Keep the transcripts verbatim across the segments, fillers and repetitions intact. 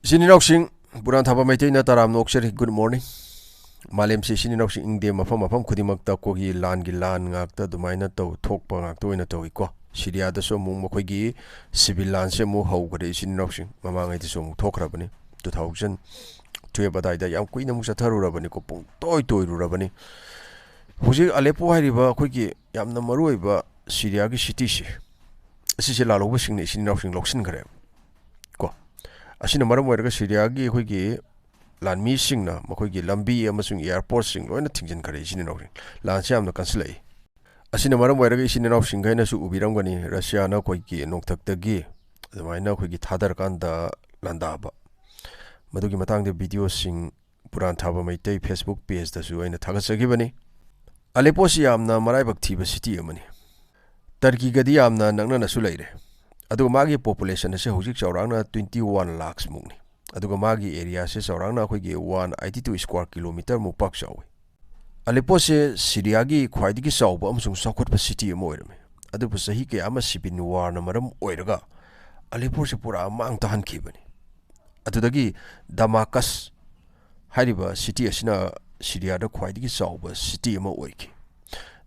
ꯏꯆꯤꯟ ꯏꯅꯥꯎꯁꯤꯡ, ꯄꯨꯔꯥꯟ ꯊꯥꯕ ꯃꯩꯇꯩꯅ ꯇꯔꯥꯝꯅ ꯑꯣꯛꯆꯔꯤ꯫ Good morning꯫ ꯃꯥꯂꯦꯝꯁꯤ ꯏꯆꯤꯟ ꯏꯅꯥꯎꯁꯤꯡ ꯏꯪꯗꯦ, ꯃꯐꯝ ꯃꯐꯝ ꯈꯨꯗꯤꯡꯃꯛꯇ ꯀꯣꯒꯤ ꯂꯥꯟꯒꯤ ꯂꯥꯟ ꯉꯥꯛꯇ ꯑꯗꯨꯃꯥꯏꯅ ꯇꯧ, ꯊꯣꯛꯄ ꯉꯥꯛꯇ ꯑꯣꯏꯅ ꯇꯧꯏꯀꯣ꯫ ꯁꯤꯔꯤꯌꯥꯗꯁꯨ ꯑꯃꯨꯛ ꯃꯈꯣꯏꯒꯤ civil ꯂꯥꯟꯁꯦ ꯑꯃꯨꯛ ꯍꯧꯈ꯭ꯔꯦ ꯏꯆꯤꯟ ꯏꯅꯥꯎꯁꯤꯡ꯫ ꯃꯃꯥꯡꯉꯩꯗꯁꯨ ꯑꯃꯨꯛ ꯊꯣꯛꯈ꯭ꯔꯕꯅꯤ, two thousand twelve ꯑꯗꯥꯏꯗ ꯌꯥꯝ ꯀꯨꯏꯅ ꯑꯃꯨꯛ ꯆꯠꯊꯔꯨꯔꯕꯅꯤꯀꯣ, ꯄꯨꯡꯇꯣꯏ ꯇꯣꯏꯔꯨꯔꯕꯅꯤ꯫ ꯍꯧꯖꯤꯛ ꯑꯂꯦꯄꯣ ꯍꯥꯏꯔꯤꯕ ꯑꯩꯈꯣꯏꯒꯤ ꯌꯥꯝꯅ ꯃꯔꯨꯑꯣꯏꯕ ꯁꯤꯔꯤꯌꯥꯒꯤ cityꯁꯦ, ꯑꯁꯤꯁꯦ ꯂꯥꯜꯍꯧꯕꯁꯤꯡꯅ ꯏꯆꯤꯟ ꯏꯅꯥꯎꯁꯤꯡ ꯂꯧꯁꯤꯟꯈ꯭ꯔꯦꯕ ꯀꯣ꯫ ꯑꯁꯤꯅ ꯃꯔꯝ ꯑꯣꯏꯔꯒ ꯁꯤꯔꯤꯌꯥꯒꯤ ꯑꯩꯈꯣꯏꯒꯤ ꯂꯥꯟꯃꯤꯁꯤꯡꯅ ꯃꯈꯣꯏꯒꯤ ꯂꯝꯕꯤ ꯑꯃꯁꯨꯡ airportꯁꯤꯡ ꯂꯣꯏꯅ ꯊꯤꯡꯖꯤꯟꯈꯔꯦ ꯏꯆꯤꯟ ꯏꯅꯥꯎꯁꯤꯡ꯫ ꯂꯥꯟꯁꯦ ꯌꯥꯝꯅ ꯀꯟꯁꯤꯜꯂꯛꯏ꯫ ꯑꯁꯤꯅ ꯃꯔꯝ ꯑꯣꯏꯔꯒ ꯏꯆꯤꯟ ꯏꯅꯥꯎꯁꯤꯡꯈꯩꯅꯁꯨ ꯎꯕꯤꯔꯝꯒꯅꯤ, ꯔꯁꯤꯌꯥꯅ ꯑꯩꯈꯣꯏꯒꯤ ꯅꯣꯡꯊꯛꯇꯒꯤ ꯑꯗꯨꯃꯥꯏꯅ ꯑꯩꯈꯣꯏꯒꯤ ꯊꯥꯗꯔꯀꯥꯟꯗ ꯂꯥꯟꯗꯥꯕ꯫ ꯃꯗꯨꯒꯤ ꯃꯇꯥꯡꯗ videoꯁꯤꯡ ꯄꯨꯔꯥꯟ ꯊꯥꯕ ꯃꯩꯇꯩ Facebook pageꯇꯁꯨ ꯑꯩꯅ ꯊꯥꯒꯠꯆꯈꯤꯕꯅꯤ꯫ ꯑꯂꯦꯄꯣꯁꯤ ꯌꯥꯝꯅ ꯃꯔꯥꯏꯕꯛ ꯊꯤꯕ city ꯑꯃꯅꯤ꯫ ꯇꯔꯀꯤꯒꯗꯤ ꯌꯥꯝꯅ ꯅꯛꯅꯅꯁꯨ ꯂꯩꯔꯦ꯫ ꯑꯗꯨꯒ ꯃꯥꯒꯤ population ꯑꯁꯤ ꯍꯧꯖꯤꯛ ꯆꯥꯎꯔꯥꯛꯅ twenty one lakhs ꯃꯨꯛꯅꯤ꯫ ꯑꯗꯨꯒ ꯃꯥꯒꯤ areaꯁꯦ ꯆꯥꯎꯔꯥꯛꯅ ꯑꯩꯈꯣꯏꯒꯤ one eighty two square kilometre ꯃꯨꯛ ꯄꯥꯛ ꯆꯥꯎꯏ꯫ ꯑꯂꯦꯄꯣꯁꯦ ꯁꯤꯔꯤꯌꯥꯒꯤ ꯈ꯭ꯋꯥꯏꯗꯒꯤ ꯆꯥꯎꯕ ꯑꯃꯁꯨꯡ ꯆꯥꯎꯈꯠꯄ city ꯑꯃ ꯑꯣꯏꯔꯝꯃꯤ꯫ ꯑꯗꯨꯕꯨ ꯆꯍꯤ ꯀꯌꯥ ꯑꯃ civil warꯅ ꯃꯔꯝ ꯑꯣꯏꯔꯒ ꯑꯂꯦꯄꯣꯁꯦ ꯄꯨꯔꯥ ꯃꯥꯡ ꯇꯥꯍꯟꯈꯤꯕꯅꯤ꯫ ꯑꯗꯨꯗꯒꯤ ꯗꯃꯥꯀꯁ ꯍꯥꯏꯔꯤꯕ city ꯑꯁꯤꯅ ꯁꯤꯔꯤꯌꯥꯗ ꯈ꯭ꯋꯥꯏꯗꯒꯤ ꯆꯥꯎꯕ city ꯑꯃ ꯑꯣꯏꯈꯤ꯫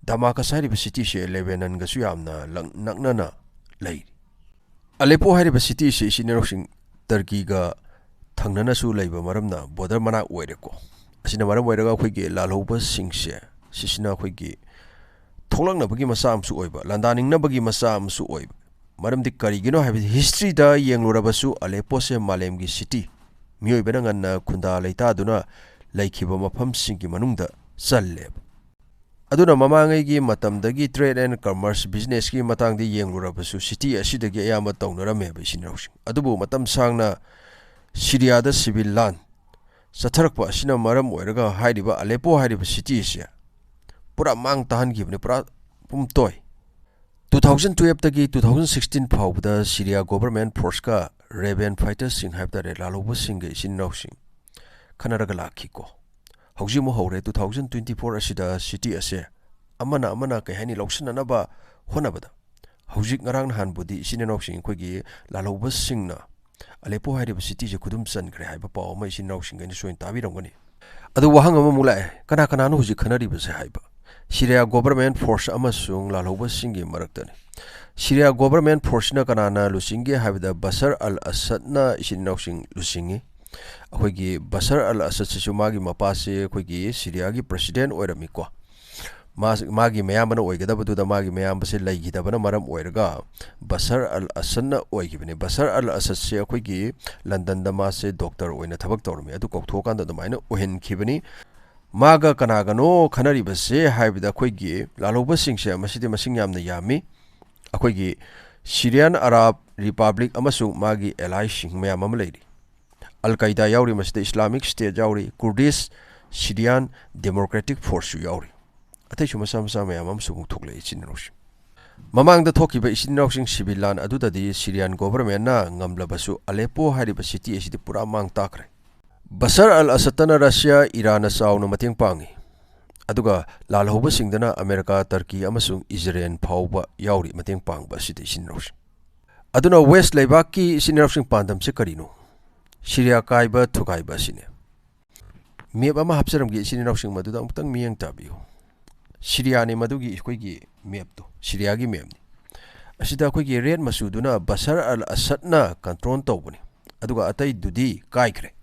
ꯗꯃꯥꯀꯁ ꯍꯥꯏꯔꯤꯕ cityꯁꯦ ꯂꯦꯕꯦꯅꯟꯒꯁꯨ ꯌꯥꯝꯅ ꯂꯪ-, ꯅꯛꯅꯅ ꯂꯩꯔꯤ꯫ ꯑꯂꯦꯄꯣ ꯍꯥꯏꯔꯤꯕ cityꯁꯦ ꯏꯆꯤꯟ ꯏꯅꯥꯎꯁꯤꯡ ꯇꯔꯀꯤꯒ ꯊꯪꯅꯅꯁꯨ ꯂꯩꯕ ꯃꯔꯝꯅ border ꯃꯅꯥꯛ ꯑꯣꯏꯔꯦꯀꯣ꯫ ꯑꯁꯤꯅ ꯃꯔꯝ ꯑꯣꯏꯔꯒ ꯑꯩꯈꯣꯏꯒꯤ ꯂꯥꯜꯍꯧꯕꯁꯤꯡꯁꯦ ꯁꯤꯁꯤꯅ ꯑꯩꯈꯣꯏꯒꯤ ꯊꯣꯛꯂꯛꯅꯕꯒꯤ ꯃꯆꯥꯛ ꯑꯃꯁꯨ ꯑꯣꯏꯕ, ꯂꯥꯟꯗꯥꯅꯤꯡꯅꯕꯒꯤ ꯃꯆꯥꯛ ꯑꯃꯁꯨ ꯑꯣꯏꯕ꯫ ꯃꯔꯝꯗꯤ ꯀꯔꯤꯒꯤꯅꯣ ꯍꯥꯏꯕꯗꯤ historyꯗ ꯌꯦꯡꯂꯨꯔꯕꯁꯨ ꯑꯂꯦꯄꯣꯁꯦ ꯃꯥꯂꯦꯝꯒꯤ city, ꯃꯤꯑꯣꯏꯕꯅ ꯉꯟꯅ ꯈꯨꯟꯗꯥ ꯂꯩꯇꯥꯗꯨꯅ ꯂꯩꯈꯤꯕ ꯃꯐꯝꯁꯤꯡꯒꯤ ꯃꯅꯨꯡꯗ ꯆꯜꯂꯦꯕ꯫ ꯑꯗꯨꯅ ꯃꯃꯥꯡꯉꯩꯒꯤ ꯃꯇꯝꯗꯒꯤ trade and commerce, businessꯀꯤ ꯃꯇꯥꯡꯗ ꯌꯦꯡꯂꯨꯔꯕꯁꯨ city ꯑꯁꯤꯗꯒꯤ ꯑꯌꯥꯝꯕ ꯇꯧꯅꯔꯝꯃꯦꯕ ꯏꯆꯤꯟ ꯏꯅꯥꯎꯁꯤꯡ꯫ ꯑꯗꯨꯕꯨ ꯃꯇꯝ ꯁꯥꯡꯅ ꯁꯤꯔꯤꯌꯥꯗ civil ꯂꯥꯟ ꯆꯠꯊꯔꯛꯄ ꯑꯁꯤꯅ ꯃꯔꯝ ꯑꯣꯏꯔꯒ ꯍꯥꯏꯔꯤꯕ ꯑꯂꯦꯄꯣ ꯍꯥꯏꯔꯤꯕ city ꯑꯁꯤ ꯄꯨꯔꯥ ꯃꯥꯡ ꯇꯥꯍꯟꯈꯤꯕꯅꯤ, ꯄꯨꯔꯥ ꯄꯨꯝꯇꯣꯏ꯫ Two thousand twelveꯇꯒꯤ two thousand sixteen ꯐꯥꯎꯕꯗ ꯁꯤꯔꯤꯌꯥ government forceꯀ Rebel fighterꯁꯤꯡ ꯍꯥꯏꯕ ꯇꯥꯔꯦ, ꯂꯥꯜꯍꯧꯕꯁꯤꯡꯒ ꯏꯆꯤꯟ ꯏꯅꯥꯎꯁꯤꯡ ꯈꯠꯅꯔꯒ ꯂꯥꯛꯈꯤꯀꯣ꯫ ꯍꯧꯖꯤꯛ ꯑꯃꯨꯛ ꯍꯧꯔꯦ, two thousand twenty four ꯑꯁꯤꯗ city ꯑꯁꯦ ꯑꯃꯅ ꯑꯃꯅ ꯀꯩ ꯍꯥꯏꯅꯤ, ꯂꯧꯁꯤꯟꯅꯅꯕ ꯍꯣꯠꯅꯕꯗ꯫ ꯍꯧꯖꯤꯛ ꯉꯔꯥꯡ ꯅꯍꯥꯟꯕꯨꯗꯤ ꯏꯆꯤꯟ ꯏꯅꯥꯎꯁꯤꯡ ꯑꯩꯈꯣꯏꯒꯤ ꯂꯥꯜꯍꯧꯕꯁꯤꯡꯅ ꯑꯂꯦꯄꯣ ꯍꯥꯏꯔꯤꯕ ꯁꯤꯇꯤꯁꯦ ꯈꯨꯗꯨꯝ ꯆꯟꯈ꯭ꯔꯦ ꯍꯥꯏꯕ ꯄꯥꯎ ꯑꯃ ꯏꯆꯤꯟ ꯏꯅꯥꯎꯁꯤꯡ ꯑꯩꯅ ꯁꯣꯏꯅ ꯇꯥꯕꯤꯔꯝꯒꯅꯤ꯫ ꯑꯗꯨ ꯋꯥꯍꯪ ꯑꯃꯃꯨꯛ ꯂꯥꯛꯑꯦ, ꯀꯅꯥ ꯀꯅꯥꯅꯣ ꯍꯧꯖꯤꯛ ꯈꯟꯅꯔꯤꯕꯁꯦ ꯍꯥꯏꯕ? ꯁꯤꯔꯤꯌꯥ ꯒꯣꯕꯔꯃꯦꯟ ꯐꯣꯔꯁ ꯑꯃꯁꯨꯡ ꯂꯥꯜꯍꯧꯕꯁꯤꯡꯒꯤ ꯃꯔꯛꯇꯅꯤ꯫ ꯁꯤꯔꯤꯌꯥ ꯒꯣꯕꯔꯃꯦꯟ ꯐꯣꯔꯁꯁꯤꯅ ꯀꯅꯥꯅ ꯂꯨꯆꯤꯡꯒꯦ ꯍꯥꯏꯕꯗ ꯕꯁꯔ ꯑꯜ ꯑꯁꯗꯅ ꯏꯆꯤꯟ ꯏꯅꯥꯎꯁꯤꯡ ꯂꯨꯆꯤꯡꯉꯤ꯫ ꯑꯩꯈꯣꯏꯒꯤ ꯕꯁꯔ ꯑꯜ ꯑꯁꯗꯁꯤꯁꯨ ꯃꯥꯒꯤ ꯃꯄꯥꯁꯦ ꯑꯩꯈꯣꯏꯒꯤ ꯁꯤꯔꯤꯌꯥꯒꯤ ꯄ꯭ꯔꯁꯤꯗꯦꯟ ꯑꯣꯏꯔꯝꯃꯤꯀꯣ꯫ ꯃꯥ-, ꯃꯥꯒꯤ ꯃꯌꯥꯝꯕꯅ ꯑꯣꯏꯒꯗꯕꯗꯨꯗ ꯃꯥꯒꯤ ꯃꯌꯥꯝꯕꯁꯦ ꯂꯩꯈꯤꯗꯕꯅ ꯃꯔꯝ ꯑꯣꯏꯔꯒ ꯕꯁꯔ ꯑꯜ ꯑꯁꯗꯅ ꯑꯣꯏꯈꯤꯕꯅꯤ꯫ ꯕꯁꯔ ꯑꯜ ꯑꯁꯗꯁꯦ ꯑꯩꯈꯣꯏꯒꯤ ꯂꯟꯗꯟꯗ ꯃꯥꯁꯦ ꯗꯣꯛꯇꯔ ꯑꯣꯏꯅ ꯊꯕꯛ ꯇꯧꯔꯝꯃꯤ, ꯑꯗꯨ ꯀꯧꯊꯣꯛꯑꯀꯥꯟꯗ ꯑꯗꯨꯃꯥꯏꯅ ꯑꯣꯏꯍꯟꯈꯤꯕꯅꯤ꯫ ꯃꯥꯒ ꯀꯅꯥꯒꯅꯣ ꯈꯟꯅꯔꯤꯕꯁꯦ ꯍꯥꯏꯕꯗ ꯑꯩꯈꯣꯏꯒꯤ ꯂꯥꯜꯍꯧꯕꯁꯤꯡꯁꯦ ꯃꯁꯤꯗꯤ ꯃꯁꯤꯡ ꯌꯥꯝꯅ ꯌꯥꯝꯃꯤ꯫ ꯑꯩꯈꯣꯏꯒꯤ ꯁꯤꯔꯤꯌꯥꯟ ꯑꯔꯥꯕ ꯔꯤꯄꯕ꯭ꯂꯤꯛ ꯑꯃꯁꯨꯡ ꯃꯥꯒꯤ ꯑꯦꯂꯥꯏꯁꯤꯡ ꯃꯌꯥꯝ ꯑꯃ ꯂꯩꯔꯤ꯫ ꯑꯜ ꯀꯥꯏꯗꯥ ꯌꯥꯎꯔꯤ, ꯃꯁꯤꯗ ꯏꯁꯂꯥꯃꯤꯛ ꯁ꯭ꯇꯦꯠ ꯌꯥꯎꯔꯤ, ꯀꯨꯔꯗꯤꯁ ꯁꯤꯔꯤꯌꯥꯟ ꯗꯦꯃꯣꯀ꯭ꯔꯦꯇꯤꯛ ꯐꯣꯔꯁꯁꯨ ꯌꯥꯎꯔꯤ꯫ ꯑꯇꯩꯁꯨ ꯃꯆꯥ ꯃꯆꯥ ꯃꯌꯥꯝ ꯑꯃꯁꯨ ꯑꯃꯨꯛ ꯊꯣꯛꯂꯛꯏ ꯏꯆꯤꯟ ꯏꯅꯥꯎꯁꯤꯡ꯫ ꯃꯃꯥꯡꯗ ꯊꯣꯛꯈꯤꯕ ꯏꯆꯤꯟ ꯏꯅꯥꯎꯁꯤꯡ ꯁꯤꯚꯤꯜ ꯂꯥꯟ ꯑꯗꯨꯗꯗꯤ ꯁꯤꯔꯤꯌꯥꯟ ꯒꯣꯕꯔꯃꯦꯟꯅ ꯉꯝꯂꯕꯁꯨ ꯑꯂꯦꯄꯣ ꯍꯥꯏꯔꯤꯕ ꯁꯤꯇꯤ ꯑꯁꯤꯗꯤ ꯄꯨꯔꯥ ꯃꯥꯡ ꯇꯥꯛꯈ꯭ꯔꯦ꯫ ꯕꯁꯔ ꯑꯜ ꯑꯁꯗꯅ ꯔꯁꯤꯌꯥ, ꯏꯔꯥꯟꯅ ꯆꯥꯎꯅ ꯃꯇꯦꯡ ꯄꯥꯡꯉꯤ, ꯑꯗꯨꯒ ꯂꯥꯜꯍꯧꯕꯁꯤꯡꯗꯅ ꯑꯃꯦꯔꯤꯀꯥ, ꯇꯔꯀꯤ ꯑꯃꯁꯨꯡ ꯏꯖꯔꯦꯜ ꯐꯥꯎꯕ ꯌꯥꯎꯔꯤ ꯃꯇꯦꯡ ꯄꯥꯡꯕ ꯑꯁꯤꯗ ꯏꯆꯤꯟ ꯏꯅꯥꯎꯁꯤꯡ꯫ ꯑꯗꯨꯅ ꯋꯦꯁ ꯂꯩꯕꯥꯛꯀꯤ ꯏꯆꯤꯟ ꯏꯅꯥꯎꯁꯤꯡ ꯄꯥꯟꯗꯝꯁꯦ ꯀꯔꯤꯅꯣ? ꯁꯤꯔꯤꯌꯥ ꯀꯥꯏꯕ ꯊꯨꯒꯥꯏꯕ ꯑꯁꯤꯅꯦ꯫ ꯃꯦꯞ ꯑꯃ ꯍꯥꯞꯆꯔꯝꯒꯦ ꯏꯆꯤꯟ ꯏꯅꯥꯎꯁꯤꯡ, ꯃꯗꯨꯗ ꯑꯃꯨꯛꯇꯪ ꯃꯤꯠꯌꯦꯡ ꯇꯥꯕꯤꯌꯨ꯫ ꯁꯤꯔꯤꯌꯥꯅꯤ ꯃꯗꯨꯒꯤ ꯑꯩꯈꯣꯏꯒꯤ ꯃꯦꯞꯇꯣ, ꯁꯤꯔꯤꯌꯥꯒꯤ ꯃꯦꯞꯅꯤ꯫ ꯑꯁꯤꯗ ꯑꯩꯈꯣꯏꯒꯤ ꯔꯦꯗ ꯃꯆꯨꯗꯨꯅ ꯕꯁꯔ ꯑꯜ ꯑꯁꯗꯅ ꯀꯟꯇ꯭ꯔꯣꯜ ꯇꯧꯕꯅꯤ, ꯑꯗꯨꯒ ꯑꯇꯩꯗꯨꯗꯤ ꯀꯥꯏꯈ꯭ꯔꯦ꯫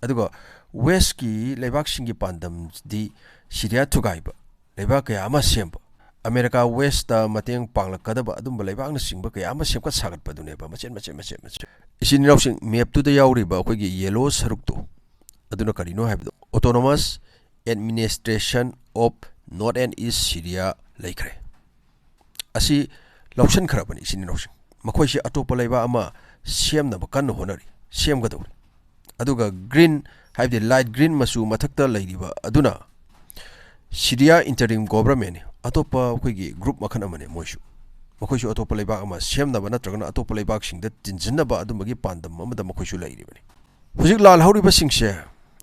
ꯑꯗꯨꯒ ꯋꯦꯁꯀꯤ ꯂꯩꯕꯥꯛꯁꯤꯡꯒꯤ ꯄꯥꯟꯗꯝꯗꯤ ꯁꯤꯔꯤꯌꯥ ꯊꯨꯒꯥꯏꯕ, ꯂꯩꯕꯥꯛ ꯀꯌꯥ ꯑꯃ ꯁꯦꯝꯕ, ꯑꯃꯦꯔꯤꯀꯥ ꯋꯦꯁꯇ ꯃꯇꯦꯡ ꯄꯥꯡꯂꯛꯀꯗꯕ ꯑꯗꯨꯝꯕ ꯂꯩꯕꯥꯛꯅꯆꯤꯡꯕ ꯀꯌꯥ ꯑꯃ ꯁꯦꯝꯒꯠ ꯁꯥꯒꯠꯄꯗꯨꯅꯦꯕ, ꯃꯆꯦꯠ ꯃꯆꯦꯠ ꯃꯆꯦꯠ ꯃꯆꯦꯠ꯫ ꯏꯆꯤꯟ ꯏꯅꯥꯎꯁꯤꯡ, ꯃꯦꯞꯇꯨꯗ ꯌꯥꯎꯔꯤꯕ ꯑꯩꯈꯣꯏꯒꯤ ꯌꯦꯂꯣ ꯁꯔꯨꯛꯇꯣ, ꯑꯗꯨꯅ ꯀꯔꯤꯅꯣ ꯍꯥꯏꯕꯗ Autonomous Administration of North and East Syria ꯂꯩꯈ꯭ꯔꯦ꯫ ꯑꯁꯤ ꯂꯧꯁꯤꯟꯈ꯭ꯔꯕꯅꯤ ꯏꯆꯤꯟ ꯏꯅꯥꯎꯁꯤꯡ꯫ ꯃꯈꯣꯏꯁꯤ ꯑꯇꯣꯞꯄ ꯂꯩꯕꯥꯛ ꯑꯃ ꯁꯦꯝꯅꯕ ꯀꯟꯅ ꯍꯣꯠꯅꯔꯤ, ꯁꯦꯝꯒꯗꯧꯔꯤ꯫ ꯑꯗꯨꯒ ꯒ꯭ꯔꯤꯟ, ꯍꯥꯏꯕꯗꯤ ꯂꯥꯏꯠ ꯒ꯭ꯔꯤꯟ ꯃꯆꯨ ꯃꯊꯛꯇ ꯂꯩꯔꯤꯕ ꯑꯗꯨꯅ ꯁꯤꯔꯤꯌꯥ ꯏꯟꯇꯔꯤꯝ ꯒꯣꯕꯔꯃꯦꯟꯅꯤ, ꯑꯇꯣꯞꯄ ꯑꯩꯈꯣꯏꯒꯤ ꯒ꯭ꯔꯨꯞ ꯃꯈꯜ ꯑꯃꯅꯤ ꯃꯣꯏꯁꯨ꯫ ꯃꯈꯣꯏꯁꯨ ꯑꯇꯣꯞꯄ ꯂꯩꯕꯥꯛ ꯑꯃ ꯁꯦꯝꯅꯕ ꯅꯠꯇ꯭ꯔꯒꯅ ꯑꯇꯣꯞꯄ ꯂꯩꯕꯥꯛꯁꯤꯡꯗ ꯇꯤꯟꯁꯤꯟꯅꯕ ꯑꯗꯨꯝꯕꯒꯤ ꯄꯥꯟꯗꯝ ꯑꯃꯗ ꯃꯈꯣꯏꯁꯨ ꯂꯩꯔꯤꯕꯅꯤ꯫ ꯍꯧꯖꯤꯛ ꯂꯥꯜꯍꯧꯔꯤꯕꯁꯤꯡꯁꯦ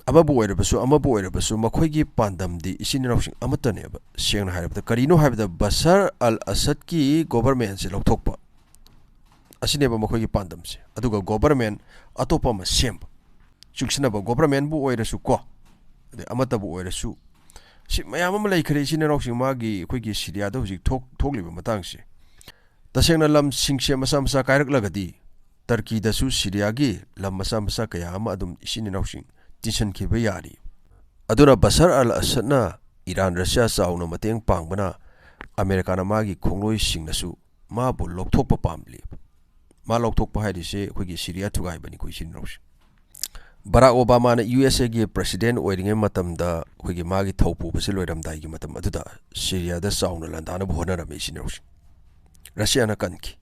ꯑꯃꯕꯨ ꯑꯣꯏꯔꯕꯁꯨ ꯑꯃꯕꯨ ꯑꯣꯏꯔꯕꯁꯨ ꯃꯈꯣꯏꯒꯤ ꯄꯥꯟꯗꯝꯗꯤ ꯏꯆꯤꯟ ꯏꯅꯥꯎꯁꯤꯡ ꯑꯃꯠꯇꯅꯦꯕ꯫ ꯁꯦꯡꯅ ꯍꯥꯏꯔꯕꯗ ꯀꯔꯤꯅꯣ ꯍꯥꯏꯕꯗ ꯕꯁꯔ ꯑꯜ ꯑꯁꯗꯀꯤ ꯒꯣꯕꯔꯃꯦꯟꯁꯦ ꯂꯧꯊꯣꯛꯄ, ꯑꯁꯤꯅꯦꯕ ꯃꯈꯣꯏꯒꯤ ꯄꯥꯟꯗꯝꯁꯦ꯫ ꯑꯗꯨꯒ ꯒꯣꯕꯔꯃꯦꯟ ꯑꯇꯣꯞꯄ ꯑꯃ ꯁꯦꯝꯕ, ꯆꯨꯡꯁꯤꯟꯅꯕ ꯒꯣꯕꯔꯃꯦꯟꯕꯨ ꯑꯣꯏꯔꯁꯨ ꯀꯣ, ꯑꯗꯩ ꯑꯃꯠꯇꯕꯨ ꯑꯣꯏꯔꯁꯨ, ꯁꯤ ꯃꯌꯥꯝ ꯑꯃ ꯂꯩꯈ꯭ꯔꯦ꯫ ꯏꯆꯤꯟ ꯏꯅꯥꯎꯁꯤꯡ, ꯃꯥꯒꯤ ꯑꯩꯈꯣꯏꯒꯤ ꯁꯤꯔꯤꯌꯥꯗ ꯍꯧꯖꯤꯛ ꯊꯣꯛ ꯊꯣꯛꯂꯤꯕ ꯃꯇꯥꯡꯁꯦ, ꯇꯁꯦꯡꯅ ꯂꯝꯁꯤꯡꯁꯦ ꯃꯆꯥ ꯃꯆꯥ ꯀꯥꯏꯔꯛꯂꯒꯗꯤ ꯇꯔꯀꯤꯗꯁꯨ ꯁꯤꯔꯤꯌꯥꯒꯤ ꯂꯝ ꯃꯆꯥ ꯃꯆꯥ ꯀꯌꯥ ꯑꯃ ꯑꯗꯨꯝ ꯏꯆꯤꯟ ꯏꯅꯥꯎꯁꯤꯡ ꯇꯤꯟꯁꯤꯟꯈꯤꯕ ꯌꯥꯔꯤ꯫ ꯑꯗꯨꯅ ꯕꯁꯔ ꯑꯜ ꯑꯁꯗꯅ ꯏꯔꯥꯟ ꯔꯁꯤꯌꯥ ꯆꯥꯎꯅ ꯃꯇꯦꯡ ꯄꯥꯡꯕꯅ ꯑꯃꯦꯔꯤꯀꯥꯅ ꯃꯥꯒꯤ ꯈꯣꯡꯂꯣꯏꯁꯤꯡꯅꯁꯨ ꯃꯥꯕꯨ ꯂꯧꯊꯣꯛꯄ ꯄꯥꯝꯂꯤ꯫ ꯃꯥ ꯂꯧꯊꯣꯛꯄ ꯍꯥꯏꯔꯤꯁꯦ ꯑꯩꯈꯣꯏꯒꯤ ꯁꯤꯔꯤꯌꯥ ꯊꯨꯒꯥꯏꯕꯅꯤꯀꯣ, ꯏꯆꯤꯟ ꯏꯅꯥꯎꯁꯤꯡ꯫ ꯕꯔꯥꯛ ꯑꯣꯕꯥꯃꯥꯅ ꯌꯨ ꯑꯦꯁ ꯑꯦꯒꯤ ꯄ꯭ꯔꯁꯤꯗꯦꯟ ꯑꯣꯏꯔꯤꯉꯩ ꯃꯇꯝꯗ ꯑꯩꯈꯣꯏꯒꯤ ꯃꯥꯒꯤ ꯊꯧ ꯄꯨꯕꯁꯦ ꯂꯣꯏꯔꯝꯗꯥꯏꯒꯤ ꯃꯇꯝ ꯑꯗꯨꯗ ꯁꯤꯔꯤꯌꯥꯗ ꯆꯥꯎꯅ ꯂꯥꯟꯗꯥꯅꯕ ꯍꯣꯠꯅꯔꯝꯃꯤ, ꯏꯆꯤꯟ ꯏꯅꯥꯎꯁꯤꯡ꯫ ꯔꯁꯤꯌꯥꯅ ꯀꯟꯈꯤ꯫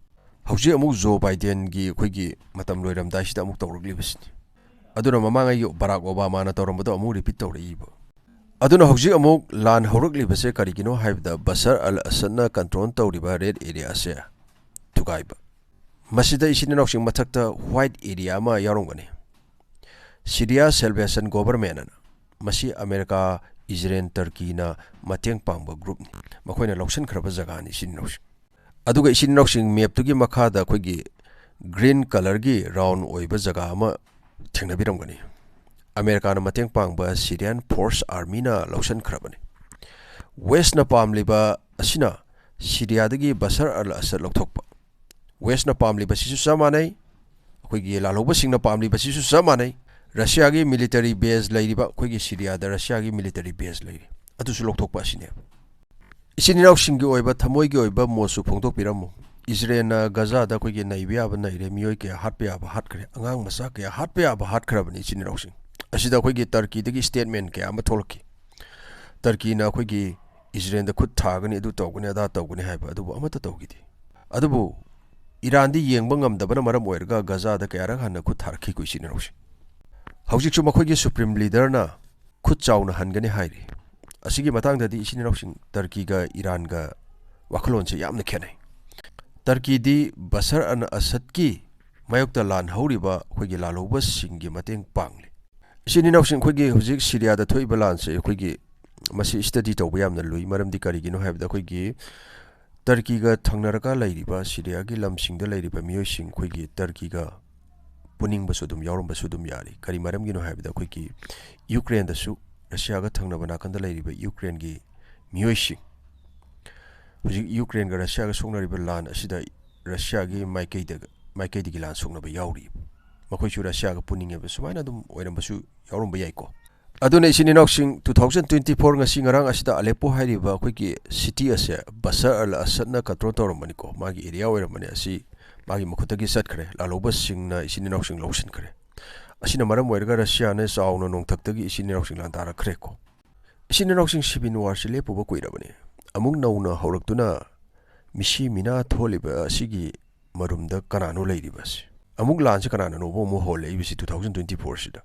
ꯍꯧꯖꯤꯛ ꯑꯃꯨꯛ ꯖꯣ ꯕꯥꯏꯗꯦꯟꯒꯤ ꯑꯩꯈꯣꯏꯒꯤ ꯃꯇꯝ ꯂꯣꯏꯔꯝꯗꯥꯏꯁꯤꯗ ꯑꯃꯨꯛ ꯇꯧꯔꯛꯂꯤꯕꯁꯤꯅꯤ꯫ ꯑꯗꯨꯅ ꯃꯃꯥꯡꯉꯩꯒꯤ ꯕꯔꯥꯛ ꯑꯣꯕꯥꯃꯥꯅ ꯇꯧꯔꯝꯕꯗꯣ ꯑꯃꯨꯛ ꯔꯤꯄꯤꯠ ꯇꯧꯔꯛꯏꯕ꯫ ꯑꯗꯨꯅ ꯍꯧꯖꯤꯛ ꯑꯃꯨꯛ ꯂꯥꯟ ꯍꯧꯔꯛꯂꯤꯕꯁꯦ ꯀꯔꯤꯒꯤꯅꯣ ꯍꯥꯏꯕꯗ ꯕꯁꯔ ꯑꯜ ꯑꯁꯗꯅ ꯀꯟꯇ꯭ꯔꯣꯜ ꯇꯧꯔꯤꯕ ꯔꯦꯗ ꯑꯦꯔꯤꯌꯥꯁꯦ ꯊꯨꯒꯥꯏꯕ꯫ ꯃꯁꯤꯗ ꯏꯆꯤꯟ ꯏꯅꯥꯎꯁꯤꯡ ꯃꯊꯛꯇ ꯋꯥꯏꯠ ꯑꯦꯔꯤꯌꯥ ꯑꯃ ꯌꯥꯎꯔꯝꯒꯅꯤ꯫ ꯁꯤꯔꯤꯌꯥ ꯁꯦꯜꯕꯦꯁꯟ ꯒꯣꯕꯔꯃꯦꯟ ꯑꯅ꯫ ꯃꯁꯤ ꯑꯃꯦꯔꯤꯀꯥ, ꯏꯖꯔꯦꯜ, ꯇꯔꯀꯤꯅ ꯃꯇꯦꯡ ꯄꯥꯡꯕ ꯒ꯭ꯔꯨꯞꯅꯤ꯫ ꯃꯈꯣꯏꯅ ꯂꯧꯁꯤꯟꯈ꯭ꯔꯕ ꯖꯒꯥꯅꯤ, ꯏꯆꯤꯟ ꯏꯅꯥꯎꯁꯤꯡ꯫ ꯑꯗꯨꯒ ꯏꯆꯤꯟ ꯏꯅꯥꯎꯁꯤꯡ, ꯃꯦꯞꯇꯨꯒꯤ ꯃꯈꯥꯗ ꯑꯩꯈꯣꯏꯒꯤ ꯒ꯭ꯔꯤꯟ ꯀꯂꯔꯒꯤ ꯔꯥꯎꯟ ꯑꯣꯏꯕ ꯖꯒꯥ ꯑꯃ ꯊꯦꯡꯅꯕꯤꯔꯝꯒꯅꯤ꯫ ꯑꯃꯦꯔꯤꯀꯥꯅ ꯃꯇꯦꯡ ꯄꯥꯡꯕ ꯁꯤꯔꯤꯌꯥꯟ ꯐꯣꯔꯁ ꯑꯥꯔꯃꯤꯅ ꯂꯧꯁꯤꯟꯈ꯭ꯔꯕꯅꯤ꯫ ꯋꯦꯁꯅ ꯄꯥꯝꯂꯤꯕ ꯑꯁꯤꯅ ꯁꯤꯔꯤꯌꯥꯗꯒꯤ ꯕꯁꯔ ꯑꯜ ꯑꯁꯗ ꯂꯧꯊꯣꯛꯄ꯫ ꯋꯦꯁꯅ ꯄꯥꯝꯂꯤꯕꯁꯤꯁꯨ ꯆꯞ ꯃꯥꯟꯅꯩ, ꯑꯩꯈꯣꯏꯒꯤ ꯂꯥꯜꯍꯧꯕꯁꯤꯡꯅ ꯄꯥꯝꯂꯤꯕꯁꯤꯁꯨ ꯆꯞ ꯃꯥꯟꯅꯩ꯫ ꯔꯁꯤꯌꯥꯒꯤ ꯃꯤꯂꯤꯇꯔꯤ ꯕꯦꯖ ꯂꯩꯔꯤꯕ, ꯑꯩꯈꯣꯏꯒꯤ ꯁꯤꯔꯤꯌꯥꯗ ꯔꯁꯤꯌꯥꯒꯤ ꯃꯤꯂꯤꯇꯔꯤ ꯕꯦꯖ ꯂꯩꯔꯤ, ꯑꯗꯨꯁꯨ ꯂꯧꯊꯣꯛꯄ ꯑꯁꯤꯅꯦꯕ꯫ ꯏꯆꯤꯟ ꯏꯅꯥꯎꯁꯤꯡꯒꯤ ꯑꯣꯏꯕ ꯊꯃꯣꯏꯒꯤ ꯑꯣꯏꯕ ꯃꯣꯠꯁꯨ ꯐꯣꯡꯗꯣꯛꯄꯤꯔꯝꯃꯨ꯫ ꯏꯖꯔꯦꯜꯅ ꯒꯖꯥꯗ ꯑꯩꯈꯣꯏꯒꯤ ꯅꯩꯕ ꯌꯥꯕ ꯅꯩꯔꯦ, ꯃꯤꯑꯣꯏ ꯀꯌꯥ ꯍꯥꯠꯄ ꯌꯥꯕ ꯍꯥꯠꯈ꯭ꯔꯦ, ꯑꯉꯥꯡ ꯃꯆꯥ ꯀꯌꯥ ꯍꯥꯠꯄ ꯌꯥꯕ ꯍꯥꯠꯈ꯭ꯔꯕꯅꯤ, ꯏꯆꯤꯟ ꯏꯅꯥꯎꯁꯤꯡ꯫ ꯑꯁꯤꯗ ꯑꯩꯈꯣꯏꯒꯤ ꯇꯔꯀꯤꯗꯒꯤ ꯁ꯭ꯇꯦꯠꯃꯦꯟ ꯀꯌꯥ ꯑꯃ ꯊꯣꯛꯂꯛꯈꯤ꯫ ꯇꯔꯀꯤꯅ ꯑꯩꯈꯣꯏꯒꯤ ꯏꯖꯔꯦꯜꯗ ꯈꯨꯠ ꯊꯥꯒꯅꯤ, ꯑꯗꯨ ꯇꯧꯒꯅꯤ, ꯑꯗꯥ ꯇꯧꯒꯅꯤ ꯍꯥꯏꯕ ꯑꯗꯨꯕꯨ ꯑꯃꯠꯇ ꯇꯧꯈꯤꯗꯦ꯫ ꯑꯗꯨꯕꯨ ꯏꯔꯥꯟꯗꯤ ꯌꯦꯡꯕ ꯉꯝꯗꯕꯅ ꯃꯔꯝ ꯑꯣꯏꯔꯒ ꯒꯖꯥꯗ ꯀꯌꯥꯔꯛ ꯍꯟꯅ ꯈꯨꯠ ꯊꯥꯔꯛꯈꯤꯀꯣ, ꯏꯆꯤꯟ ꯏꯅꯥꯎꯁꯤꯡ꯫ ꯍꯧꯖꯤꯛꯁꯨ ꯃꯈꯣꯏꯒꯤ ꯁꯨꯄ꯭ꯔꯤꯝ ꯂꯤꯗꯔꯅ ꯈꯨꯠ ꯆꯥꯎꯅ ꯍꯟꯒꯅꯤ ꯍꯥꯏꯔꯤ꯫ ꯑꯁꯤꯒꯤ ꯃꯇꯥꯡꯗꯗꯤ ꯏꯆꯤꯟ ꯏꯅꯥꯎꯁꯤꯡ, ꯇꯔꯀꯤꯒ ꯏꯔꯥꯟꯒ ꯋꯥꯈꯜꯂꯣꯟꯁꯦ ꯌꯥꯝꯅ ꯈꯦꯠꯅꯩ꯫ ꯇꯔꯀꯤꯗꯤ ꯕꯁꯔ ꯑꯜ ꯑꯁꯗꯀꯤ ꯃꯥꯌꯣꯛꯇ ꯂꯥꯟ ꯍꯧꯔꯤꯕ ꯑꯩꯈꯣꯏꯒꯤ ꯂꯥꯜꯍꯧꯕꯁꯤꯡꯒꯤ ꯃꯇꯦꯡ ꯄꯥꯡꯂꯤ꯫ ꯏꯆꯤꯟ ꯏꯅꯥꯎꯁꯤꯡ, ꯑꯩꯈꯣꯏꯒꯤ ꯍꯧꯖꯤꯛ ꯁꯤꯔꯤꯌꯥꯗ ꯊꯣꯛꯏꯕ ꯂꯥꯟꯁꯦ ꯑꯩꯈꯣꯏꯒꯤ ꯃꯁꯤ ꯁ꯭ꯇꯗꯤ ꯇꯧꯕ ꯌꯥꯝꯅ ꯂꯨꯏ꯫ ꯃꯔꯝꯗꯤ ꯀꯔꯤꯒꯤꯅꯣ ꯍꯥꯏꯕꯗ ꯑꯩꯈꯣꯏꯒꯤ ꯇꯔꯀꯤꯒ ꯊꯪꯅꯔꯒ ꯂꯩꯔꯤꯕ ꯁꯤꯔꯤꯌꯥꯒꯤ ꯂꯝꯁꯤꯡꯗ ꯂꯩꯔꯤꯕ ꯃꯤꯑꯣꯏꯁꯤꯡ ꯑꯩꯈꯣꯏꯒꯤ ꯇꯔꯀꯤꯒ ꯄꯨꯅꯤꯡꯕꯁꯨ ꯑꯗꯨꯝ ꯌꯥꯎꯔꯝꯕꯁꯨ ꯑꯗꯨꯝ ꯌꯥꯔꯤ꯫ ꯀꯔꯤ ꯃꯔꯝꯒꯤꯅꯣ ꯍꯥꯏꯕꯗ ꯑꯩꯈꯣꯏꯒꯤ ꯌꯨꯀ꯭ꯔꯦꯟꯗꯁꯨ ꯔꯁꯤꯌꯥꯒ ꯊꯪꯅꯕ ꯅꯥꯀꯟꯗ ꯂꯩꯔꯤꯕ ꯌꯨꯀ꯭ꯔꯦꯟꯒꯤ ꯃꯤꯑꯣꯏꯁꯤꯡ ꯍꯧꯖꯤꯛ ꯌꯨꯀ꯭ꯔꯦꯟꯒ ꯔꯁꯤꯌꯥꯒ ꯁꯣꯛꯅꯔꯤꯕ ꯂꯥꯟ ꯑꯁꯤꯗ ꯔꯁꯤꯌꯥꯒꯤ ꯃꯥꯏꯀꯩꯗ ꯃꯥꯏꯀꯩꯗꯒꯤ ꯂꯥꯟ ꯁꯣꯛꯅꯕ ꯌꯥꯎꯔꯤ꯫ ꯃꯈꯣꯏꯁꯨ ꯔꯁꯤꯌꯥꯒ ꯄꯨꯅꯤꯡꯉꯦꯕ꯫ ꯁꯨꯃꯥꯏꯅ ꯑꯗꯨꯝ ꯑꯣꯏꯔꯝꯕꯁꯨ ꯌꯥꯎꯔꯝꯕ ꯌꯥꯏꯀꯣ꯫ ꯑꯗꯨꯅ ꯏꯆꯤꯟ ꯏꯅꯥꯎꯁꯤꯡ, two thousand twenty four ꯉꯁꯤ ꯉꯔꯥꯡ ꯑꯁꯤꯗ ꯑꯂꯦꯄꯣ ꯍꯥꯏꯔꯤꯕ ꯑꯩꯈꯣꯏꯒꯤ ꯁꯤꯇꯤ ꯑꯁꯦ ꯕꯁꯔ ꯑꯜ ꯑꯁꯗꯅ ꯀꯟꯇ꯭ꯔꯣꯜ ꯇꯧꯔꯝꯕꯅꯤꯀꯣ꯫ ꯃꯥꯒꯤ ꯑꯦꯔꯤꯌꯥ ꯑꯣꯏꯔꯝꯕꯅꯤ꯫ ꯑꯁꯤ ꯃꯥꯒꯤ ꯃꯈꯨꯠꯇꯒꯤ ꯆꯠꯈ꯭ꯔꯦ꯫ ꯂꯥꯜꯍꯧꯕꯁꯤꯡꯅ ꯏꯆꯤꯟ ꯏꯅꯥꯎꯁꯤꯡ ꯂꯧꯁꯤꯟꯈ꯭ꯔꯦ꯫ ꯑꯁꯤꯅ ꯃꯔꯝ ꯑꯣꯏꯔꯒ ꯔꯁꯤꯌꯥꯅ ꯆꯥꯎꯅ ꯅꯣꯡꯊꯛꯇꯒꯤ ꯏꯆꯤꯟ ꯏꯅꯥꯎꯁꯤꯡ ꯂꯥꯟꯗꯥꯔꯛꯈ꯭ꯔꯦꯀꯣ꯫ ꯏꯆꯤꯟ ꯏꯅꯥꯎꯁꯤꯡ, ꯁꯤꯚꯤꯜ ꯋꯥꯔꯁꯤ ꯂꯦꯞꯄꯨꯕ ꯀꯨꯏꯔꯕꯅꯤ꯫ ꯑꯃꯨꯛ ꯅꯧꯅ ꯍꯧꯔꯛꯇꯨꯅ ꯃꯤꯁꯤ ꯃꯤꯅꯥ ꯊꯣꯛꯍꯜꯂꯤꯕ ꯑꯁꯤꯒꯤ ꯃꯔꯨꯝꯗ ꯀꯅꯥꯅꯣ ꯂꯩꯔꯤꯕ ꯑꯁꯤ? ꯑꯃꯨꯛ ꯂꯥꯟꯁꯤ ꯀꯅꯥꯅꯅꯣꯕ ꯑꯃꯨꯛ ꯍꯧꯔꯛꯏꯕꯁꯤ two thousand twenty four ꯁꯤꯗ?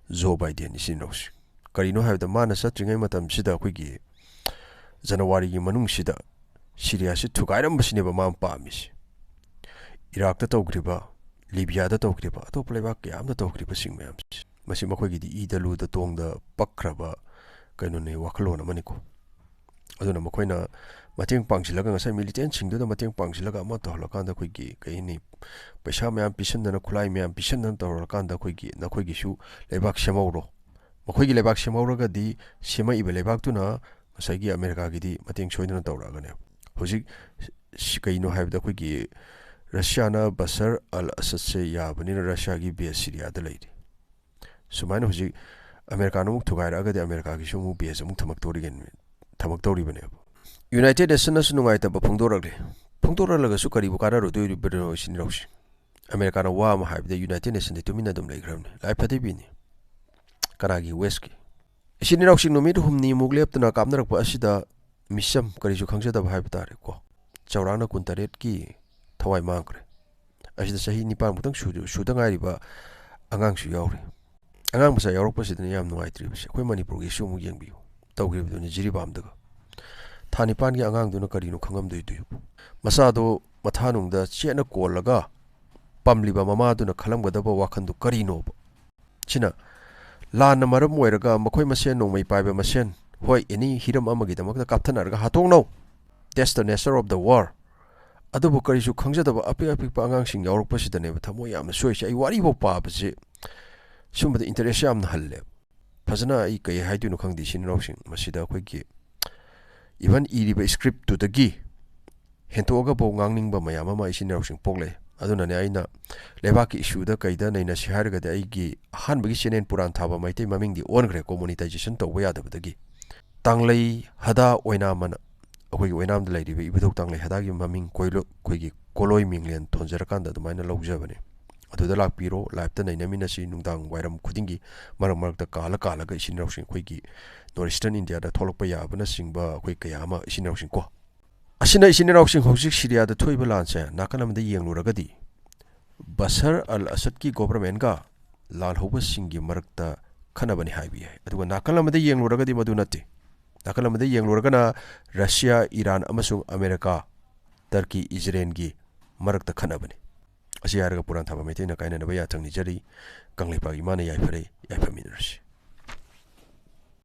ꯖꯣ ꯕꯥꯏꯗꯦꯟ ꯏꯆꯤꯟ ꯏꯅꯥꯎꯁꯤꯡ꯫ ꯀꯔꯤꯅꯣ ꯍꯥꯏꯕꯗ ꯃꯥꯅ ꯆꯠꯇ꯭ꯔꯤꯉꯩ ꯃꯇꯝꯁꯤꯗ ꯑꯩꯈꯣꯏꯒꯤ ꯖꯅꯋꯥꯔꯤꯒꯤ ꯃꯅꯨꯡꯁꯤꯗ ꯁꯤꯔꯤꯌꯥꯁꯤ ꯊꯨꯒꯥꯏꯔꯝꯕꯁꯤꯅꯦꯕ ꯃꯥꯅ ꯄꯥꯝꯃꯤꯁꯤ꯫ ꯏꯔꯥꯛꯇ ꯇꯧꯈ꯭ꯔꯤꯕ, ꯂꯤꯕꯤꯌꯥꯗ ꯇꯧꯈ꯭ꯔꯤꯕ, ꯑꯇꯣꯞꯄ ꯂꯩꯕꯥꯛ ꯀꯌꯥ ꯑꯃꯗ ꯇꯧꯈ꯭ꯔꯤꯕꯁꯤꯡ ꯃꯌꯥꯝꯁꯦ, ꯃꯁꯤ ꯃꯈꯣꯏꯒꯤꯗꯤ ꯏꯗ ꯂꯨꯗ ꯇꯣꯡꯗ ꯄꯛꯈ꯭ꯔꯕ ꯀꯩꯅꯣꯅꯦ, ꯋꯥꯈꯜꯂꯣꯟ ꯑꯃꯅꯤꯀꯣ꯫ ꯑꯗꯨꯅ ꯃꯈꯣꯏꯅ ꯃꯇꯦꯡ ꯄꯥꯡꯁꯤꯜꯂꯒ, ꯉꯁꯥꯏ ꯃꯤꯂꯤꯇꯦꯟꯁꯤꯡꯗꯨꯗ ꯃꯇꯦꯡ ꯄꯥꯡꯁꯤꯜꯂꯒ ꯑꯃ ꯇꯧꯍꯜꯂꯀꯥꯟꯗ ꯑꯩꯈꯣꯏꯒꯤ ꯀꯩ ꯍꯥꯏꯅꯤ, ꯄꯩꯁꯥ ꯃꯌꯥꯝ ꯄꯤꯁꯟꯗꯅ, ꯈꯨꯠꯂꯥꯏ ꯃꯌꯥꯝ ꯄꯤꯁꯟꯗꯅ ꯇꯧꯔꯀꯥꯟꯗ ꯑꯩꯈꯣꯏꯒꯤ, ꯅꯈꯣꯏꯒꯤꯁꯨ ꯂꯩꯕꯥꯛ ꯁꯦꯝꯍꯧꯔꯣ꯫ ꯃꯈꯣꯏꯒꯤ ꯂꯩꯕꯥꯛ ꯁꯦꯝꯍꯧꯔꯒꯗꯤ ꯁꯦꯝꯃꯛꯏꯕ ꯂꯩꯕꯥꯛꯇꯨꯅ ꯉꯁꯥꯏꯒꯤ ꯑꯃꯦꯔꯤꯀꯥꯒꯤꯗꯤ ꯃꯇꯦꯡ ꯁꯣꯏꯗꯅ ꯇꯧꯔꯛꯑꯒꯅꯦꯕ꯫ ꯍꯧꯖꯤꯛ ꯁꯤ-, ꯀꯩꯅꯣ ꯍꯥꯏꯕꯗ ꯑꯩꯈꯣꯏꯒꯤ ꯔꯁꯤꯌꯥꯅ ꯕꯁꯔ ꯑꯜ ꯑꯁꯗꯁꯦ ꯌꯥꯕꯅꯤꯅ ꯔꯁꯤꯌꯥꯒꯤ ꯕꯦꯁ ꯁꯤꯔꯤꯌꯥꯗ ꯂꯩꯔꯤ꯫ ꯁꯨꯃꯥꯏꯅ ꯍꯧꯖꯤꯛ ꯑꯃꯦꯔꯤꯀꯥꯅ ꯑꯃꯨꯛ ꯊꯨꯒꯥꯏꯔꯛꯑꯒꯗꯤ ꯑꯃꯦꯔꯤꯀꯥꯒꯤꯁꯨ ꯑꯃꯨꯛ ꯕꯦꯁ ꯑꯃꯨꯛ ꯊꯝꯃꯛꯇꯧꯔꯤꯒꯅꯤ, ꯊꯝꯃꯛꯇꯧꯔꯤꯕꯅꯦꯕ꯫ ꯌꯨꯅꯥꯏꯇꯦꯠ ꯅꯦꯁꯟꯅꯁꯨ ꯅꯨꯡꯉꯥꯏꯇꯕ ꯐꯣꯡꯗꯣꯔꯛꯂꯦ꯫ ꯐꯣꯡꯗꯣꯔꯛꯂꯒꯁꯨ ꯀꯔꯤꯕꯨ ꯀꯥꯟꯅꯔꯨꯗꯣꯔꯤꯕꯅꯣ ꯏꯆꯤꯟ ꯏꯅꯥꯎꯁꯤꯡ? ꯑꯃꯦꯔꯤꯀꯥꯅ ꯋꯥ ꯑꯃ ꯍꯥꯏꯕꯗ ꯌꯨꯅꯥꯏꯇꯦꯠ ꯅꯦꯁꯟꯗꯤ ꯇꯨꯃꯤꯟꯅ ꯑꯗꯨꯝ ꯂꯩꯈ꯭ꯔꯕꯅꯤ꯫ ꯂꯥꯏ ꯐꯗꯤꯕꯤꯅꯤ꯫ ꯀꯅꯥꯒꯤ? ꯋꯦꯁꯀꯤ꯫ ꯏꯆꯤꯟ ꯏꯅꯥꯎꯁꯤꯡ ꯅꯨꯃꯤꯠ ꯍꯨꯝꯅꯤꯃꯨꯛ ꯂꯦꯞꯇꯅ ꯀꯥꯞꯅꯔꯛꯄ ꯑꯁꯤꯗ ꯃꯤꯆꯝ ꯀꯔꯤꯁꯨ ꯈꯪꯖꯗꯕ ꯍꯥꯏꯕ ꯇꯥꯔꯦꯀꯣ꯫ ꯆꯥꯎꯔꯥꯛꯅ ꯀꯨꯟꯇꯔꯦꯠꯀꯤ ꯊꯋꯥꯏ ꯃꯥꯡꯈ꯭ꯔꯦ꯫ ꯑꯁꯤꯗ ꯆꯍꯤ ꯅꯤꯄꯥꯟꯃꯨꯛꯇꯪ ꯁꯨꯗ-, ꯁꯨꯗ ꯉꯥꯏꯔꯤꯕ ꯑꯉꯥꯡꯁꯨ ꯌꯥꯎꯔꯤ꯫ ꯑꯉꯥꯡ ꯃꯆꯥ ꯌꯥꯎꯔꯛꯄꯁꯤꯗꯅꯤ ꯌꯥꯝ ꯅꯨꯡꯉꯥꯏꯇ꯭ꯔꯤꯕꯁꯦ꯫ ꯑꯩꯈꯣꯏ ꯃꯅꯤꯄꯨꯔꯒꯤꯁꯨ ꯑꯃꯨꯛ ꯌꯦꯡꯕꯤꯌꯨ꯫ ꯇꯧꯈꯤꯕꯗꯨꯅꯤ ꯖꯤꯔꯤꯕꯥꯝꯗꯒ꯫ ꯊꯥ ꯅꯤꯄꯥꯟꯒꯤ ꯑꯉꯥꯡꯗꯨꯅ ꯀꯔꯤꯅꯣ ꯈꯪꯉꯝꯗꯣꯏꯗꯨꯕꯨ? ꯃꯆꯥꯗꯣ ꯃꯊꯥꯅꯨꯡꯗ ꯆꯦꯠꯅ ꯀꯣꯜꯂꯒ ꯄꯝꯂꯤꯕ ꯃꯃꯥꯗꯨꯅ ꯈꯜꯂꯝꯒꯗꯕ ꯋꯥꯈꯟꯗꯨ ꯀꯔꯤꯅꯣꯕ? ꯁꯤꯅ ꯂꯥꯟꯅ ꯃꯔꯝ ꯑꯣꯏꯔꯒ ꯃꯈꯣꯏ ꯃꯁꯦꯟ, ꯅꯣꯡꯃꯩ ꯄꯥꯏꯕ ꯃꯁꯦꯟ, ꯍꯣꯏ, ꯑꯦꯅꯤ ꯍꯤꯔꯝ ꯑꯃꯒꯤꯗꯃꯛꯇ ꯀꯥꯞꯊꯠꯅꯔꯒ ꯍꯥꯠꯇꯣꯛꯅꯧ꯫ That's the nature of the war. ꯑꯗꯨꯕꯨ ꯀꯔꯤꯁꯨ ꯈꯪꯖꯗꯕ ꯑꯄꯤꯛ ꯑꯄꯤꯛꯄ ꯑꯉꯥꯡꯁꯤꯡ ꯌꯥꯎꯔꯛꯄꯁꯤꯗꯅꯦꯕ ꯊꯃꯣꯏ ꯌꯥꯝꯅ ꯁꯣꯏꯁꯦ꯫ ꯑꯩ ꯋꯥꯔꯤꯐꯥꯎ ꯄꯥꯕꯁꯦ ꯁꯨꯝꯕꯗ interest ꯌꯥꯝꯅ ꯍꯜꯂꯦꯕ꯫ ꯐꯖꯅ ꯑꯩ ꯀꯩ ꯍꯥꯏꯗꯣꯏꯅꯣ ꯈꯪꯗꯦ ꯏꯆꯤꯟ ꯏꯅꯥꯎꯁꯤꯡ꯫ ꯃꯁꯤꯗ ꯑꯩꯈꯣꯏꯒꯤ even ꯏꯔꯤꯕ scriptꯇꯨꯗꯒꯤ ꯍꯦꯟꯇꯣꯛꯑꯒꯐꯥꯎ ꯉꯥꯡꯅꯤꯡꯕ ꯃꯌꯥꯝ ꯑꯃ ꯏꯆꯤꯟ ꯏꯅꯥꯎꯁꯤꯡ ꯄꯣꯛꯂꯛꯑꯦ꯫ ꯑꯗꯨꯅꯅꯦ ꯑꯩꯅ ꯂꯩꯕꯥꯛꯀꯤ issueꯗ ꯀꯩꯗ ꯅꯩꯅꯁꯤ ꯍꯥꯏꯔꯒꯗꯤ ꯑꯩꯒꯤ ꯑꯍꯥꯟꯕꯒꯤ channel ꯄꯨꯔꯥꯟ ꯊꯥꯕ ꯃꯩꯇꯩ ꯃꯃꯤꯡꯗꯤ ꯑꯣꯟꯈ꯭ꯔꯦꯀꯣ, monetization ꯇꯧꯕ ꯌꯥꯗꯕꯗꯒꯤ꯫ ꯇꯥꯡꯂꯩ ꯍꯗꯥ ꯑꯣꯏꯅꯥꯝ ꯑꯅ ꯑꯩꯈꯣꯏꯒꯤ ꯑꯣꯏꯅꯥꯝꯗ ꯂꯩꯔꯤꯕ ꯏꯕꯨꯙꯧ ꯇꯥꯡꯂꯩ ꯍꯗꯥꯒꯤ ꯃꯃꯤꯡ ꯀꯣꯏꯂꯣ-, ꯑꯩꯈꯣꯏꯒꯤ ꯀꯣꯂꯣꯏ ꯃꯤꯡꯂꯦꯟ ꯊꯣꯟꯖꯔꯀꯥꯟꯗ ꯑꯗꯨꯃꯥꯏꯅ ꯂꯧꯖꯕꯅꯦ꯫ ꯑꯗꯨꯗ ꯂꯥꯛꯄꯤꯔꯣ, liveꯇ ꯅꯩꯅꯃꯤꯟꯅꯁꯤ꯫ ꯅꯨꯡꯗꯥꯡ ꯋꯥꯏꯔꯝ ꯈꯨꯗꯤꯡꯒꯤ ꯃꯔꯛ ꯃꯔꯛꯇ ꯀꯥꯜꯂ ꯀꯥꯜꯂꯒ ꯏꯆꯤꯟ ꯏꯅꯥꯎꯁꯤꯡ ꯑꯩꯈꯣꯏꯒꯤ North Eastern Indiaꯗ ꯊꯣꯛꯂꯛꯄ ꯌꯥꯕꯅꯆꯤꯡꯕ ꯑꯩꯈꯣꯏ ꯀꯌꯥ ꯑꯃ ꯏꯆꯤꯟ ꯏꯅꯥꯎꯁꯤꯡ ꯀꯣ꯫ ꯑꯁꯤꯅ ꯏꯆꯤꯟ ꯏꯅꯥꯎꯁꯤꯡ ꯍꯧꯖꯤꯛ ꯁꯤꯔꯤꯌꯥꯗ ꯊꯣꯛꯏꯕ ꯂꯥꯟꯁꯦ ꯅꯥꯀꯜ ꯑꯃꯗ ꯌꯦꯡꯂꯨꯔꯒꯗꯤ ꯕꯁꯔ ꯑꯜ ꯑꯁꯗꯀꯤ governmentꯀ ꯂꯥꯜꯍꯧꯕꯁꯤꯡꯒꯤ ꯃꯔꯛꯇ ꯈꯠꯅꯕꯅꯤ ꯍꯥꯏꯕ ꯌꯥꯏ꯫ ꯑꯗꯨꯒ ꯅꯥꯀꯜ ꯑꯃꯗ ꯌꯦꯡꯂꯨꯔꯒꯗꯤ ꯃꯗꯨ ꯅꯠꯇꯦ꯫ ꯅꯥꯀꯜ ꯑꯃꯗ ꯌꯦꯡꯂꯨꯔꯒꯅ ꯔꯁꯤꯌꯥ, ꯏꯔꯥꯟ ꯑꯃꯁꯨꯡ ꯑꯃꯦꯔꯤꯀꯥ, ꯇꯔꯀꯤ, ꯏꯖꯔꯦꯜꯒꯤ ꯃꯔꯛꯇ ꯈꯠꯅꯕꯅꯤ꯫ ꯑꯁꯤ ꯍꯥꯏꯔꯒ ꯄꯨꯔꯥꯟ ꯊꯥꯕ ꯃꯩꯇꯩꯅ ꯀꯥꯏꯅꯅꯕ ꯌꯥꯊꯪ ꯅꯤꯖꯔꯤ꯫ ꯀꯪꯂꯩꯄꯥꯛ ꯏꯃꯥꯅ ꯌꯥꯏꯐꯔꯦ, ꯌꯥꯏꯐꯃꯤꯟꯅꯔꯁꯤ꯫